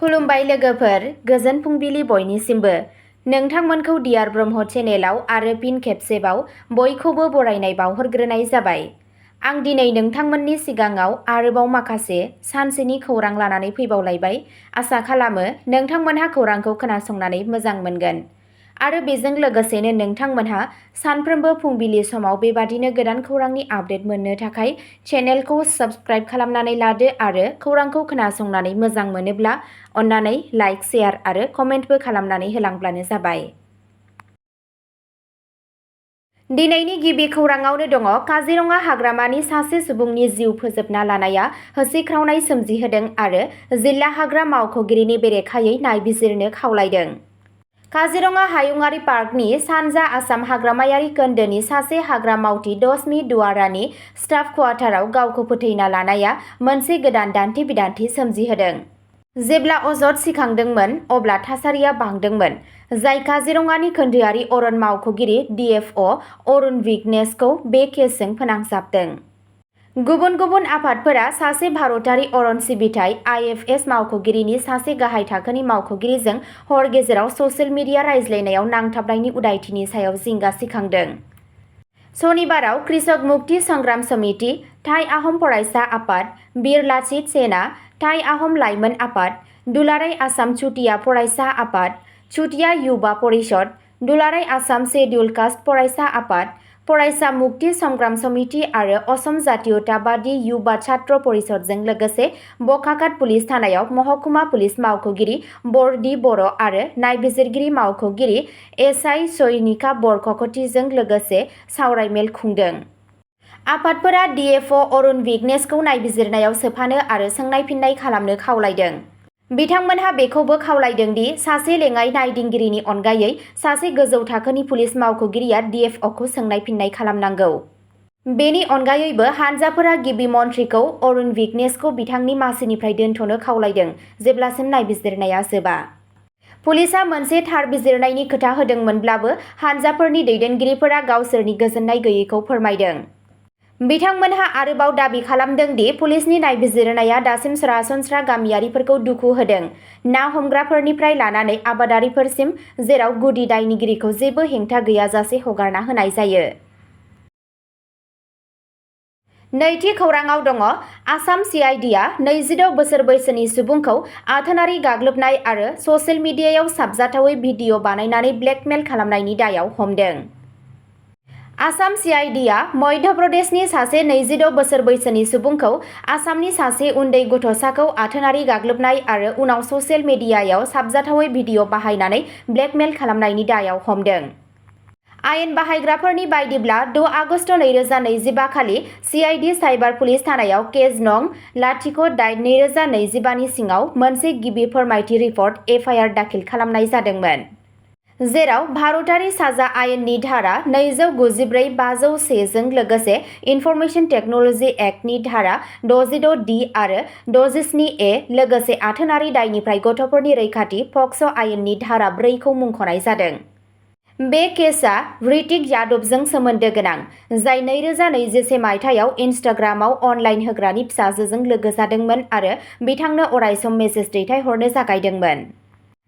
खुलुमबाय लोगोफोर, गोजोन फुंबिलि बयनिसिमबो। नोंथांमोनखौ डियार ब्रह्म चेनेलाव आरो फिन खेबसेबाव बयखौबो बरायनाय बावहरग्रोनाय जाबाय। आं दिनै नोंथांमोननि सिगाङाव आरोबाव माखासे सानसेनि खौरां लानानै फैबावलायबाय। आसा खालामो नोंथांमोनहा खौरांखौ खोनासंनानै मोजां मोनगोन। आरो बेजों लोगोसेनो नोंथांमोनहा सानफ्रोमबो फुंबिलि समाव बेबादिनो गोदान खौरांनि आपडेट मोननो थाखाय चेनेलखौ साबस्क्राइब खालामनानै लादो आरो खौरांखौ खोनासंनानै मोजां मोनोब्ला अन्नानै लाइक, शेयार आरो कमेन्टबो खालामनानै होलांब्लानो जाबाय। दिनैनि गिबि खौराङावनो दङ काजिरङा हाग्रामानि सासे सुबुंनि जिउ फोजोबना लानाया होसिख्रावनाय सोमजिहोदों आरो जिल्ला हाग्रा मावख'गिरिनि बेरेखायै नायबिजिरनो खावलायदों। काजिरङा हायुङारि पार्कनि सानजा आसाम हाग्रामायारि खोन्दोनि सासे हाग्रा मावथि दशमी दुवारानि स्टाफ क्वार्टाराव गावखौ फोथैना लानाया मोनसे गोदान दान्थे-बिदान्थे सोमजिहोदों। जेब्ला अजद सिखांदोंमोन अब्ला थासारिया बांदोंमोन, जाय काजिरङानि खोन्दोआरि अरन मावख'गिरि DFO अरुण विघ्नेशखौ बे केसजों फोनांजाबदों। गुबुन गुबुन आफादफोरा सासे भारतारि अरन सिबिथाइ IFS मावख'गिरिनि सासे गाहाय थाखोनि मावख'गिरिजों हर गेजेराव ससियेल मिडिया रायज्लायनायाव नांथाबनायनि उदायथिनि सायाव जिंगा सिखांदों। सनिबाराव कृषक मुक्ति संग्राम समिति, थाइ आहम फरायसा आफाद, बीर लाचित सेना, थाइ आहम लाइमोन आफाद, दुलाराय आसाम चुटिया फरायसा आफाद, चुटिया युवा परिषद, दुलाराय आसाम शेड्युल कास्ट फरायसा आफाद, फरायसा मुक्ति संग्राम समिति आरो असम जातीयताबादी युवा छात्र परिषदजों लोगोसे बकाखात पुलिस थानायाव महकुमा पुलिस मावख'गिरि बरडी बर' आरो नायबिजिरगिरि मावख'गिरि SI सयनिका बरक'खथिजों लोगोसे सावरायमेल खुंदों। आफादफोरा DFO अरुण विघ्नेशखौ नायबिजिरनायाव सोफानो आरो सोंनाय-फिननाय खालामनो खावलायदों। बिथांमोनहा बेखौबो खावलायदों दि सासे लेङाइ नायदिंगिरिनि अनगायै सासे गोजौ थाखोनि पुलिस मावख'गिरिया DFOखौ सोंनाय-फिननाय खालामनांगौ। बेनि अनगायैबो हानजाफोरा गिबि मन्थ्रिखौ अरुण विघ्नेशखौ बिथांनि मासिनिफ्राय दोनथ'नो खावलायदों जेब्लासिम नायबिजिरनाया जोबा। पुलिसआ मोनसे थार बिजिरनायनि खोथा होदोंमोनब्लाबो हानजाफोरनि दैदेनगिरिफोरा गावसोरनि गोजोननाय गैयैखौ फोरमायदों। बिथांमोनहा आरोबाव दाबि खालामदों दि पुलिसनि नायबिजिरनाया दासिम सरासनस्रा गामियारिफोरखौ दुखु होदों, ना हमग्राफोरनिफ्राय लानानै आबादारिफोरसिम, जेराव गुदि दायनिगिरिखौ जेबो हेंथा गैयाजासे हगारना होनाय जायो। नैथि खौराङाव दङ आसाम CIDआ 26 बोसोर बैसोनि सुबुंखौ आथोनारि गाग्लोबनाय आरो ससियेल मिडियायाव साबजाथावै भिडिअ बानायनानै ब्लेकमेल खालामनायनि दायाव हमदों। आसाम CIDआ मध्य प्रदेशनि सासे 26 बोसोर बैसोनि सुबुंखौ आसामनि सासे उन्दै गथ'साखौ आथोनारि गाग्लोबनाय आरो उनाव ससियेल मिडियायाव साबजाथावै भिडिअ बाहायनानै ब्लेकमेल खालामनायनि दायाव हमदों। आयेन बाहायग्राफोरनि बायदिब्ला 6 आगस्ट 2025 खालि CID साइबार पुलिस थानायाव केस नं (08-2025) नि सिङाव मोनसे गिबि फोरमायथि रिपर्ट FIR दाखिल खालामनाय जादोंमोन, जेराव भारतारि साजा आयेननि धारा 294(501) जों लोगोसे इनफरमेशन टेक्न'ल'जि एक्टनि धारा 66D आरो 67A लोगोसे आथोनारि दायनिफ्राय गथ'फोरनि रैखाथि पक्स' आयेननि धारा 4 खौ मुंख'नाय जादों। बे केसआ ऋतिक यादवजों सोमोन्दो गोनां, जाय 2021 मायथाइयाव इनस्टाग्रामाव अनलाइन होग्रानि फिसाजोजों लोगो जादोंमोन आरो बिथांनो अरायसम मेसेज दैथायहरनो जागायदोंमोन।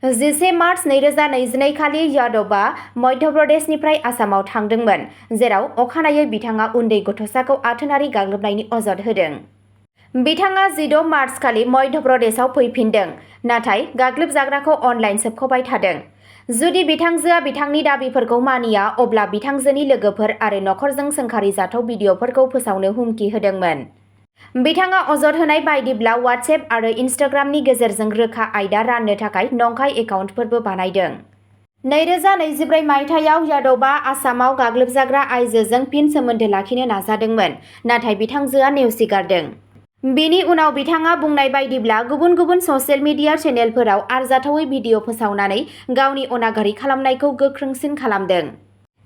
11 मार्च 2022 खालि यादवआ मध्य प्रदेशनिफ्राय आसामाव थांदोंमोन, जेराव अखानायै बिथाङा उन्दै गथ'साखौ आथोनारि गाग्लोबनायनि अजद होदों। बिथाङा 16 मार्च खालि मध्य प्रदेशआव फैफिनदों, नाथाय गाग्लोबजाग्राखौ अनलाइन सोबख'बाय थादों। जुदि बिथांजोआ बिथांनि दाबिफोरखौ मानिया अब्ला बिथांजोनि लोगोफोर आरो नखरजों सोंखारिजाथाव भिडिअफोरखौ फोसावनो हुमखि होदोंमोन। बिथाङा अजद होनाय बायदिब्ला WhatsApp आरो Instagramनि गेजेरजों रोखा आयदा राननो थाखाय नंखाय एकाउन्टफोरबो बानायदों। 2024 मायथाइयाव यादवआ आसामाव गाग्लोबजाग्रा आइजोजों फिन सोमोन्दो लाखिनो नाजादोंमोन, नाथाय बिथांजोआ नेवसिगारदों। बेनि उनाव बिथाङा बुंनाय बायदिब्ला गुबुन गुबुन ससियेल मिडिया चेनेलफोराव आरजाथावै भिडिअ फोसावनानै गावनि अनागारि खालामनायखौ गोख्रोंसिन खालामदों।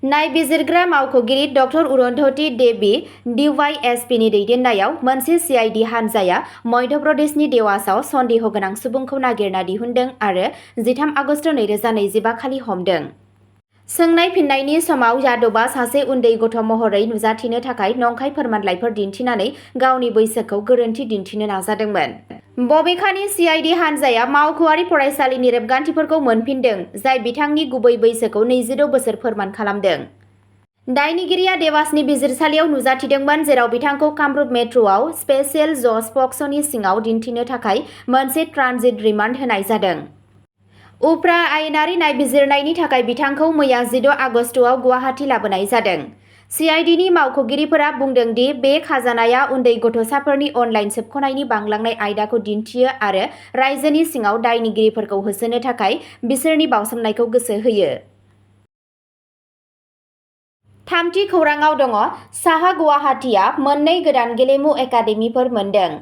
नायबिजिरग्रा मावख'गिरि डक्टर अरुन्धति देवी DYSPनि दैदेननायाव मोनसे CID हानजाया मध्य प्रदेशनि देवासआव सन्देह गोनां सुबुंखौ नागिरना दिहुनदों आरो 13 आगस्ट 2025 खालि हमदों। सोंनाय-फिननायनि समाव यादवआ सासे उन्दै गथ' महरै नुजाथिनो थाखाय नंखाय फोरमानलाइफोर दिन्थिनानै गावनि बैसोखौ गोरोन्थि दिन्थिनो नाजादोंमोन। बबेखानि CID हानजाया मावख'आरि फरायसालिनि रेबगान्थिफोरखौ मोनफिनदों, जाय बिथांनि गुबै बैसोखौ 26 बोसोर फोरमान खालामदों। दायनिगिरिया देवासनि बिजिरसालियाव नुजाथिदोंमोन, जेराव बिथांखौ कामरुप मेट्र'आव स्पेसियेल जज पक्स'नि सिङाव दिन्थिनो थाखाय मोनसे ट्रानजिट रिमान्ड होनाय जादों। उफ्रा आयेनारि नायबिजिरनायनि थाखाय बिथांखौ मैया 16 आगस्तआव गुवाहाटी लाबोनाय जादों। CIDनि मावख'गिरिफोरा बुंदों दि बे खाजानाया उन्दै गथ'साफोरनि अनलाइन सोबख'नायनि बांलांनाय आयदाखौ दिन्थियो आरो रायजोनि सिङाव दायनिगिरिफोरखौ होसोनो थाखाय बिसोरनि बावसोमनायखौ गोसो होयो। थामथि खौरांआव दङ, साहा गुवाहाटीआ मोननै गोदान गेलेमु एकाडेमिफोर मोनदों।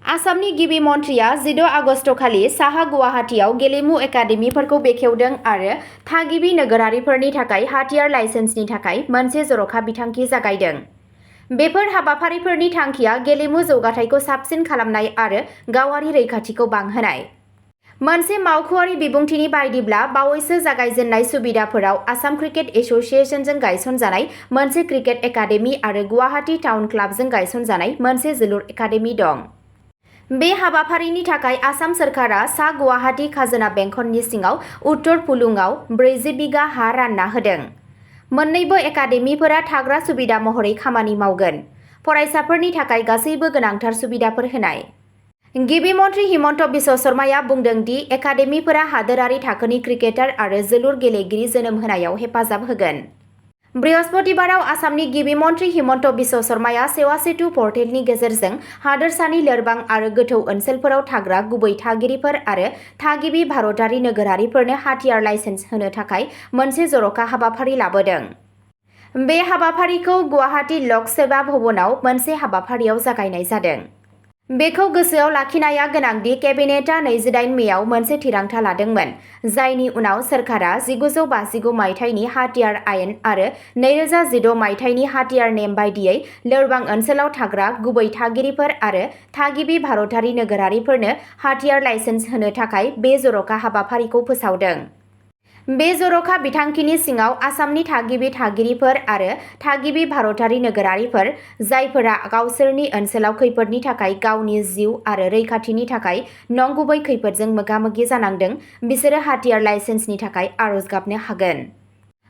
आसामनि गिबि मन्थ्रिया 16 आगस्तखालि साहा गुवाहाटीआव गेलेमु एकाडेमिफोरखौ बेखेवदों आरो थागिबि नोगोरारिफोरनि थाखाय हाथियार लाइसेन्सनि थाखाय मोनसे जर'खा बिथांखि जागायदों। बेफोर हाबाफारिफोरनि थांखिया गेलेमु जौगाथायखौ साबसिन खालामनाय आरो गावारि रैखाथिखौ बांहोनाय। मोनसे मावख'आरि बिबुंथिनि बायदिब्ला, बावैसो जागायजेननाय सुबिदाफोराव आसाम क्रिकेट एस'सिएशनजों गायसनजानाय मोनसे क्रिकेट एकाडेमि आरो गुवाहाटी टाउन क्लाबजों गायसनजानाय मोनसे जोलुर एकाडेमि दं। बे हाबाफारिनि थाखाय आसाम सोरखारा सा गुवाहाटी खाजोना बेंखननि सिङाव उत्तर फुलुंआव 40 बिगा हा रानना होदों। मोन्नैबो एकाडेमिफोरा थाग्रा सुबिदा महरै खामानि मावगोन। फरायसाफोरनि थाखाय गासैबो गोनांथार सुबिदाफोर होनाय। गिबि मन्थ्रि हिमन्त बिश्व शर्माया बुंदों दि एकाडेमिफोरा हादोरारि थाखोनि क्रिकेटार आरो जोलुर गेलेगिरि जोनोम होनायाव हेफाजाब होगोन। बृहस्पतिबाराव आसामनि गिबि मन्थ्रि हिमन्त बिश्व शर्माया सेवा सेतु पर्टेलनि गेजेरजों हादोरसानि लोरबां आरो गोथौ ओनसोलफोराव थाग्रा गुबै थागिरिफोर आरो थागिबि भारतारि नोगोरारिफोरनो हाथियार लाइसेन्स होनो थाखाय मोनसे जर'खा हाबाफारि लाबोदों। बे हाबाफारिखौ गुवाहाटी लक सेवा भवनाव मोनसे हाबाफारियाव जागायनाय जादों। बेखौ गोसोआव लाखिनाया गोनां दि केबिनेटआ 28 मेआव मोनसे थिरांथा लादोंमोन, जायनि उनाव सोरखारा 1959 मायथाइनि हाथियार आयेन आरो 2016 मायथाइनि हाथियार नेम बायदियै लोरबां ओनसोलाव थाग्रा गुबै थागिरिफोर आरो थागिबि भारतारि नोगोरारिफोरनो हाथियार लाइसेन्स होनो थाखाय बे जर'खा हाबाफारिखौ फोसावदों। बे जर'खा बिथांखिनि सिङाव आसामनि थागिबि थागिरिफोर आरो थागिबि भारतारि नोगोरारिफोर, जायफोरा गावसोरनि ओनसोलाव खैफोदनि थाखाय गावनि जिउ आरो रैखाथिनि थाखाय नंगुबै खैफोदजों मोगा-मोगि जानांदों, बिसोरो हाथियार लाइसेन्सनि थाखाय आर'ज गाबनो हागोन।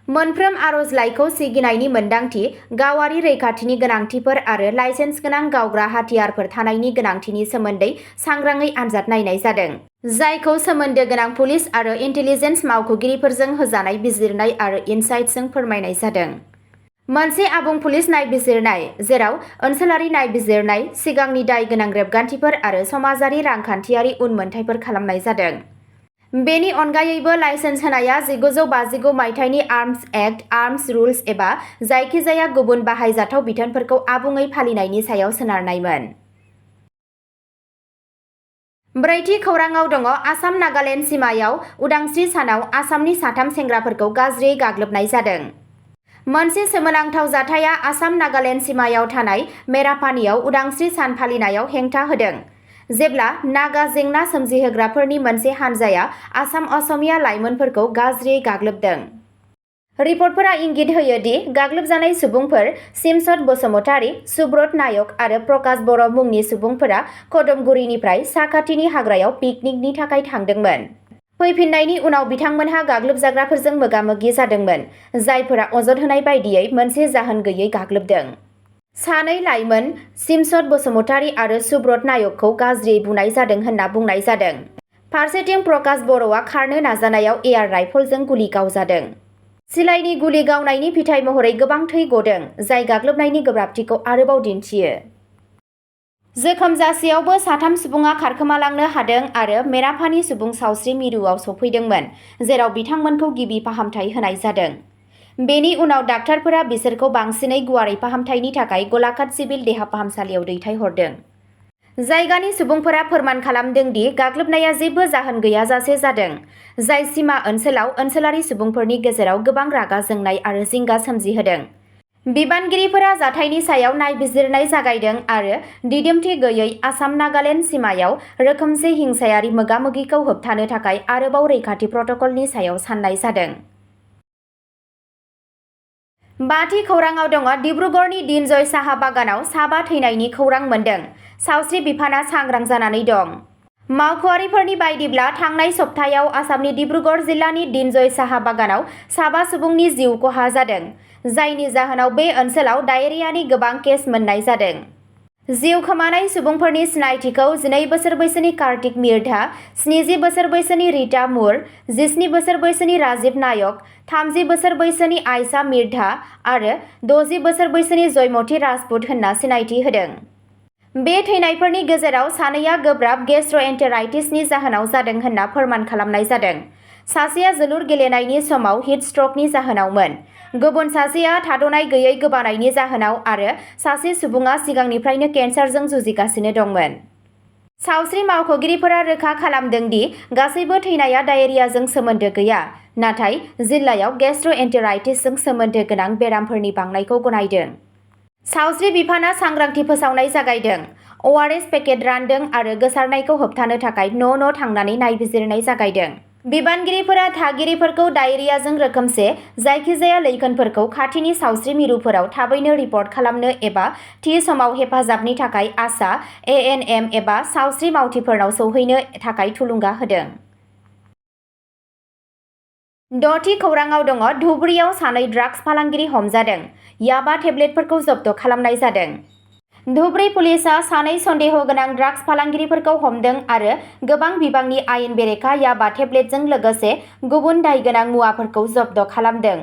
मोनफ्रोम आर'जलाइखौ सिगिनायनि मोनदांथि, गावारि रैखाथिनि गोनांथिफोर आरो लाइसेन्स गोनां गावग्रा हाथियारफोर थानायनि गोनांथिनि सोमोन्दै सांग्राङै आनजाद नायनाय जादों, जायखौ सोमोन्दो गोनां पुलिस आरो इन्टेलिजेन्स मावख'गिरिफोरजों होजानाय बिजिरनाय आरो इनसाइट्सजों फोरमायनाय जादों। मोनसे आबुं पुलिस नायबिजिरनाय, जेराव ओनसोलारि नायबिजिरनाय, सिगांनि दाय गोनां रेबगान्थिफोर आरो समाजारि रांखान्थियारि उनमोनथायफोर खालामनाय जादों। बेनि अनगायैबो, लाइसेन्स होनाया 1959 मायथाइनि आर्म्स एक्ट, आर्म्स रुल्स एबा जायखिजाया गुबुन बाहायजाथाव बिथोनफोरखौ आबुङै फालिनायनि सायाव सोनारनायमोन। ब्रैथि खौरांआव दङ, आसाम नागालेन्ड सिमायाव उदांस्रि सानाव आसामनि 3 सेंग्राफोरखौ गाज्रियै गाग्लोबनाय जादों। मोनसे सोमोनांथाव जाथाया आसाम नागालेन्ड सिमायाव थानाय मेरापानीआव उदांस्रि सान फालिनायाव हेंथा होदों, जेब्ला नागा जेंना सोमजिहोग्राफोरनि मोनसे हानजाया आसाम असमिया लाइमोनफोरखौ गाज्रियै गाग्लोबदों। रिपर्टफोरा इंगित होयो दि गाग्लोबजानाय सुबुंफोर सिमसद बसुमतारी, सुब्रत नायक आरो प्रकाश बर' मुंनि सुबुंफोरा कदमगुरिनिफ्राय साखाथिनि हाग्रायाव पिकनिकनि थाखाय थांदोंमोन। फैफिन्नायनि उनाव बिथांमोनहा गाग्लोबजाग्राफोरजों मोगा-मोगि जादोंमोन, जायफोरा अजद होनाय बायदियै मोनसे जाहोन गैयै गाग्लोबदों। सानै लाइमोन, सिमसद बसुमतारी आरो सुब्रत नायकखौ गाज्रियै बुनाय जादों होनना बुंनाय जादों। फारसेथिं प्रकाश बर'आ खारनो नाजानायाव एयार राइफलजों गुलि गावजादों। सिलाइनि गुलि गावनायनि फिथाय महरै गोबां थै गदों, जाय गाग्लोबनायनि गोब्राबथिखौ आरोबाव दिन्थियो। जोखोम जासेयावबो 3 सुबुङा खारखोमालांनो हादों आरो मेरापानी सुबुं सावस्रि मिरुआव सौफैदोंमोन, जेराव बिथांमोनखौ गिबि फाहामथाय होनाय जादों। बेनि उनाव डाक्टारफोरा बिसोरखौ बांसिनै गुवारै फाहामथायनि थाखाय गलाघाट सिभिल देहा फाहामसालियाव दैथायहरदों। जायगानि सुबुंफोरा फोरमान खालामदों दि गाग्लोबनाया जेबो जाहोन गैयाजासे जादों, जाय सिमा ओनसोलाव ओनसोलारि सुबुंफोरनि गेजेराव गोबां रागा जोंनाय आरो जिंगा सोमजिहोदों। बिबानगिरिफोरा जाथायनि सायाव नायबिजिरनाय जागायदों आरो दिदोमथि गैयै आसाम-नागालेन्ड सिमायाव रोखोमसे हिंसायारि मोगा-मोगिखौ होबथानो थाखाय आरोबाव रैखाथि प्रट'कलनि सायाव साननाय जादों। बाथि खौरांआव दङ, डिब्रुगड़नि दिनजय साहा बागानाव 5 थैनायनि खौरां मोन्दों। सावस्रि बिफाना सांग्रां जानानै दं। मावख'आरिफोरनि बायदिब्ला थांनाय सप्तायाव आसामनि डिब्रुगड़ जिल्लानि दिनजय साहा बागानाव 7 सुबुंनि जिउ खहा जादों, जायनि जाहोनाव बे ओनसोलाव डायेरियानि गोबां केस मोननाय जादों। जिउ खोमानाय सुबुंफोरनि सिनायथिखौ 12 बोसोर बैसोनि कार्तिक मिर्धा, 70 बोसोर बैसोनि रिता मुर, 17 बोसोर बैसोनि राजीव नायक, 30 बोसोर बैसोनि आयशा मिर्धा आरो 60 बोसोर बैसोनि जयमती राजपुत होनना सिनायथि होदों। बे थैनायफोरनि गेजेराव सानैया गोब्राब गेस्ट्र'एन्टेराइटिसनि जाहोनाव जादों होनना फोरमान खालामनाय जादों। सासेया जोलुर गेलेनायनि समाव हिट स्ट्र'कनि जाहोनावमोन। गुबुन सासेया थाद'नाय गैयै गोबानायनि जाहोनाव आरो सासे सुबुङा सिगांनिफ्रायनो केन्सारजों जुजिगासिनो दंमोन। सावस्रि मावख'गिरिफोरा रोखा खालामदों दि गासैबो थैनाया डायेरियाजों सोमोन्दो गैया, नाथाय जिल्लायाव गेस्ट्र'एन्टेराइटिसजों सोमोन्दो गोनां बेरामफोरनि बांनायखौ गनायदों। सावस्रि बिफाना सांग्रांथि फोसावनाय जागायदों, अआरएस पेकेट रानदों आरो गोसारनायखौ होबथानो थाखाय न' थांनानै नायबिजिरनाय जागायदों। बिबानगिरिफोरा थागिरिफोरखौ डायेरियाजों रोखोमसे जायखिजाया लैखोनफोरखौ खाथिनि सावस्रि मिरुफोराव थाबैनो रिपर्ट खालामनो एबा थि समाव हेफाजाबनि थाखाय आशा, एएनएम एबा सावस्रि मावथिफोरनाव सौहैनो थाखाय थुलुंगा होदों। 6थि खौरांआव दङ धुबुरीयाव सानै ड्राग्स फालांगिरि हमजादों, याबा टेब्लेटफोरखौ जब्द खालामनाय जादों। धुबुरी पुलिसआ सानै सन्देह गोनां ड्राग्स फालांगिरिफोरखौ हमदों आरो गोबां बिबांनि आयेन बेरेखा याबा टेब्लेटजों लोगोसे गुबुन दायगोनां मुवाफोरखौ जब्द खालामदों।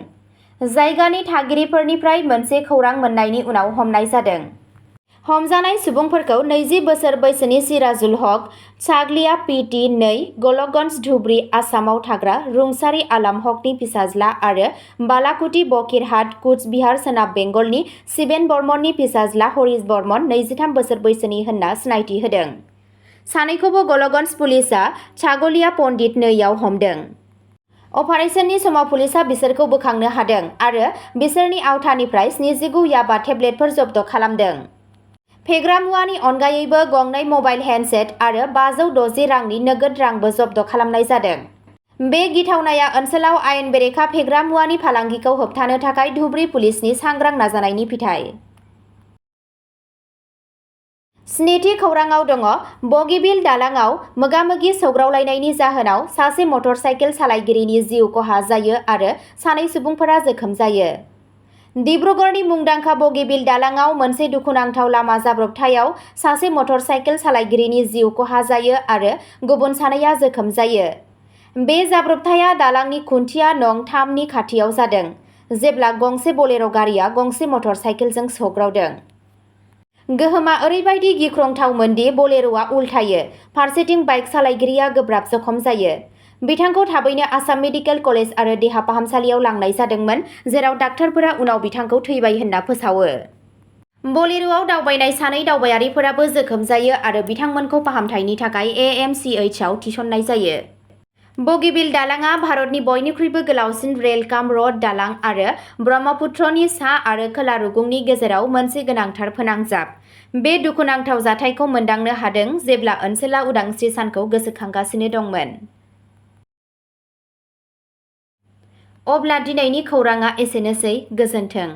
जायगानि थागिरिफोरनिफ्राय मोनसे खौरां मोननायनि उनाव हमनाय जादों। हमजानाय सुबुंफोरखौ 20 बोसोर बैसोनि सिराजुल हक, साग्लिया पि.टि. 2, गलकगन्ज धुबुरी आसामाव थाग्रा रुंसारि आलाम हकनि फिसाज्ला आरो बालाकुटि बकिरहाट कुचबिहार सोनाब बेंगलनि शिवेन बर्मननि फिसाज्ला हरीश बर्मन 23 बोसोर बैसोनि होनना सिनायथि होदों। सानैखौबो गलकगन्ज पुलिसआ छागलिया पन्डित 2 आव हमदों। अपारेशननि समाव पुलिसआ बिसोरखौ बोखांनो हादों आरो बिसोरनि आवथानिफ्राय 79 याबा टेब्लेटफोर जब्द खालामदों। फेग्रा मुवानि अनगायैबो गंनै मबाइल हेन्डसेट आरो 560 रांनि नोगोद रांबो जब्द खालामनाय जादों। बे गिथावनाया ओनसोलाव आयेन बेरेखा फेग्रा मुवानि फालांगिखौ होबथानो थाखाय धुबुरी पुलिसनि सांग्रां नाजानायनि फिथाय। 7थि खौरांआव दङ बगिबिल दालांआव मोगा-मोगि सौग्रावलायनायनि जाहोनाव सासे मटर साइकेल सालायगिरिनि जिउ खहा जायो आरो सानै सुबुंफोरा जोखोम जायो। डिब्रुगड़नि मुंदांखा बगिबिल दालांआव मोनसे दुखुनांथाव लामा जाब्रबथायाव सासे मटर साइकेल सालायगिरिनि जिउ खहा जायो आरो गुबुन सानैया जोखोम जायो। बे जाब्रबथाया दालांनि खुन्थिया नं 3 नि खाथियाव जादों, जेब्ला गंसे बलेर' गारिआ गंसे मटर साइकेलजों सौग्रावदों। गोहोमा ओरैबायदि गिख्रंथावमोन दि बलेर'आ उल्टायो, फारसेथिं बाइक सालायगिरिया गोब्राब जखम जायो। बिथांखौ थाबैनो आसाम मेडिकेल कलेज आरो देहा फाहामसालियाव लांनाय जादोंमोन, जेराव डाक्टारफोरा उनाव बिथांखौ थैबाय होनना फोसावो। बलेर'आव दावबायनाय सानै दावबायारिफोराबो जोखोम जायो आरो बिथांमोनखौ फाहामथायनि थाखाय एएमसीएचआव थिसननाय जायो। बगिबिल दालांआ भारतनि बयनिख्रुइबो गोलावसिन रेल-काम र'ड दालां आरो ब्रह्मपुत्रनि सा आरो खोला रुगुंनि गेजेराव मोनसे गोनांथार फोनांजाब। बे दुखुनांथाव जाथायखौ मोनदांनो हादों जेब्ला ओनसोला उदांस्रि सानखौ गोसोखांगासिनो दंमोन। अब्ला दिनैनि खौरांआ एसेनोसै, गोजोन्थों।